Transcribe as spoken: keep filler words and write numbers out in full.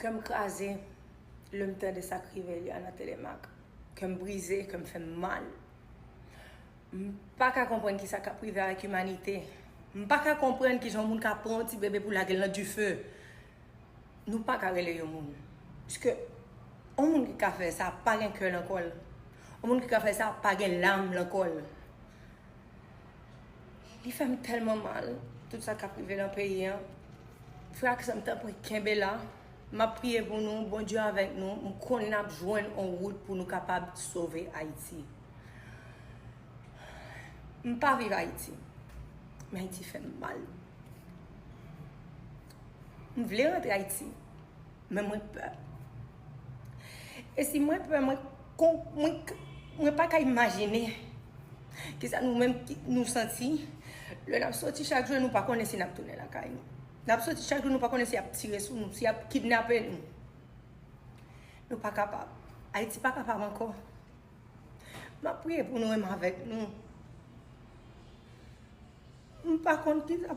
Kè m kraze lè m tande sa k rive Eliana Thélémaque. Kè m brize, kè m fè m mal. M pa ka konprann kisa k ap rive avèk imanite. M pa ka konprann kijan yon moun ka pran yon ti bebe pou lage l nan dife. Nou pa ka rele yon moun. Piske yon moun ki ka fè sa pa gen kè nan kò l. Yon moun ki ka fè sa pa gen lam nan kò l. Li fè m tèlman mal, tout sa k ap rive nan peyi an. Frè ak sè m, tanpri, kenbe la. M ap priye pou nou, Bondye avèk nou. M konnen n ap jwenn yon wout pou nou kapab sove Ayiti. M pa viv Ayiti, men Ayiti fè m mal. M vle rantre Ayiti, men mwen pè. E si mwen pè, mwen, kon- mwen, mwen pa ka imajine kisa nou menm ki- nou santi lè n ap soti chak jou, nou pa konnen si n ap tounen lakay nou. N ap soti chak jou, nou pa konnen si y ap tire sou nou, si y ap kidnape nou. Nou pa kapab. Ayiti pa kapab ankò. M ap priye pou nou, menm avèk nou. M pa konn kisa